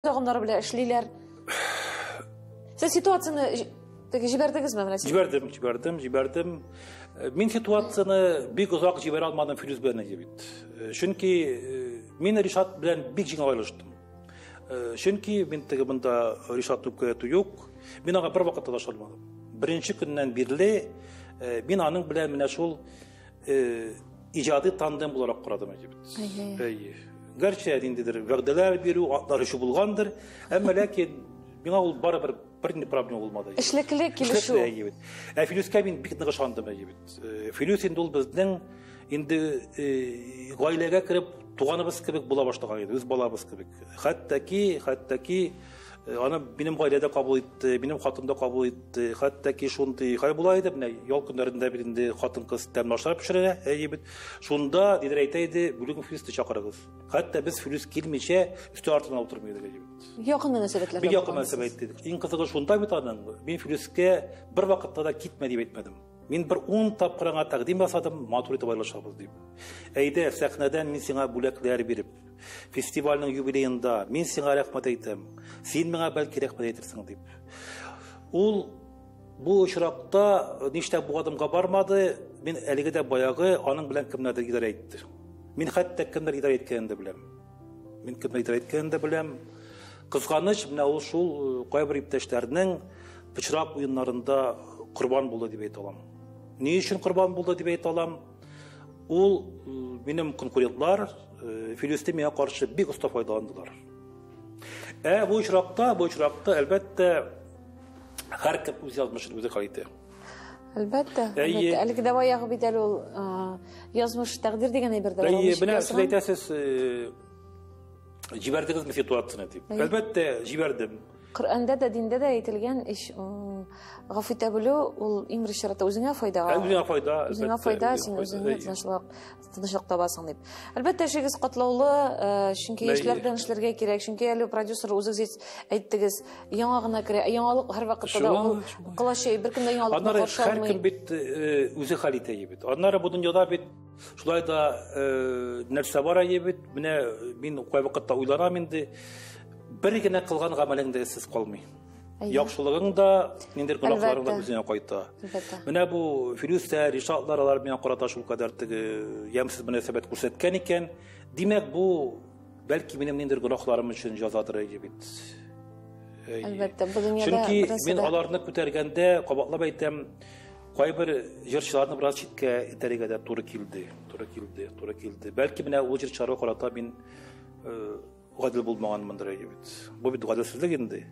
Агымнары белән эшлиләр. Сез ситуацияне теге җибәрдегезме менә? Җибәрдем, җибәрдем, җибәрдем. Мин ситуацияне бик озак җибәрә алмадым Филүс белән бит. Чөнки мин Ришат белән бик җиңел аерылыштым. Чөнки мин теге монда Ришат үпкәләтү юк. Мин аңа бер вакытта да ышанмадым. Беренче көннән бирле мин аның белән менә шул иҗади тандем буларак карадым бит. Әйе. Гәрчә ниндидер вәгъдәләр бирү, атлар өчен булгандыр, әмма ләкин миңа ул барыбер бернинди проблема булмады. Эшлекле килешү. Эшлекле, бит. Ә Филүскә мин бик нык ышандым, бит. Филүс инде ул безнең инде гаиләгә кереп туганыбыз кебек була башлаган иде, үз балабыз кебек. Хәтта ки, хәтта ки аны минем гаиләдә кабул итте, минем хатын да кабул итте. Хәтта ки шундый хәл була иде, менә ял көннәрендә бит инде хатын-кыз тәмле ашлар пешерә, әйе бит. Шунда дидер әйтә иде, бүген Филүсне чакырыгыз. Хәтта без Филүс килмичә өстәл артына утырмый идек, әйе бит. Якын мөнәсәбәтләр. Бик якын мөнәсәбәт идек. Иң кызыгы шунда бит аның, мин Филүскә бер вакытта да китмә дип әйтмәдем. Мин бер 10 тапкыр аңа тәкъдим ясадым, матур итеп аерылышабыз дип. Әйдә, сәхнәдән мин сиңа бүләкләр биреп, фестивальнең юбилеенда мин сиңа рәхмәт әйтәм, син миңа бәлки рәхмәт әйтерсең дип. Ул бу очракта нишләп бу адымга бармады, мин әлеге дә баягы аның белән кемнәрдер идарә итте. Мин хәтта кемнәр идарә иткәнен дә беләм. Мин кемнәр идарә иткәнен дә беләм. Кызганыч, менә ул шул кайбер иптәшләрнең пычрак уеннарында корбан булды дип әйтә алам. Ни өчен корбан булды дип әйтә алам? Ул минем конкурентлар Филүсне миңа каршы бик оста файдаландылар. Ә бу очракта, бу очракта әлбәттә һәркем үз язмышын үзе хәл итә. Әлбәттә, әлбәттә. Әлеге дә баягы бит әле ул язмыш, тәкъдир дигән әйбер дә бар. Әйе, менә сез әйтәсез, җибәрдегезме ситуацияне дип. Әлбәттә, җибәрдем. Коръәндә дә, диндә дә әйтелгән ич, гафу итә белү ул иң беренче чиратта үзеңә файда. Үзеңә файда, үзеңә файда, син үзеңә тынычлык, тынычлык табасың дип. Әлбәттә, эшегез катлаулы, чөнки яшьләр белән эшләргә кирәк, чөнки әле продюсер үзегез әйттегез, яңа гына керә, яңалык һәрвакытта да ул колач җәеп, беркем дә яңалыкны каршы алмый. Һәркем бит үзе хәл итә бит. Аннары бу дөньяда бит шулай да нәрсә бар әйе бит. Менә мин кайвакытта уйланам инде. Бер генә кылган гамәлең дә эзсез калмый. Яхшылыгың да, ниндидер гөнаһларың да үзеңә кайта. Менә бу Филүс тә, Ришатлар алар миңа карата шулкадәр теге ямьсез мөнәсәбәт күрсәткән икән. Димәк, бу бәлки минем ниндидер гөнаһларым өчен җәзадыр әйе бит. Әлбәттә, бу дөньяда Чөнки мин аларны күтәргәндә, кабатлап әйтәм, кайбер җырчыларны бераз читкә этәрергә дә туры килде, туры килде, туры килде. Бәлки менә ул җырчыларга карата мин гадел булмаганмындыр әйе бит. Бу бит гаделсезлек инде.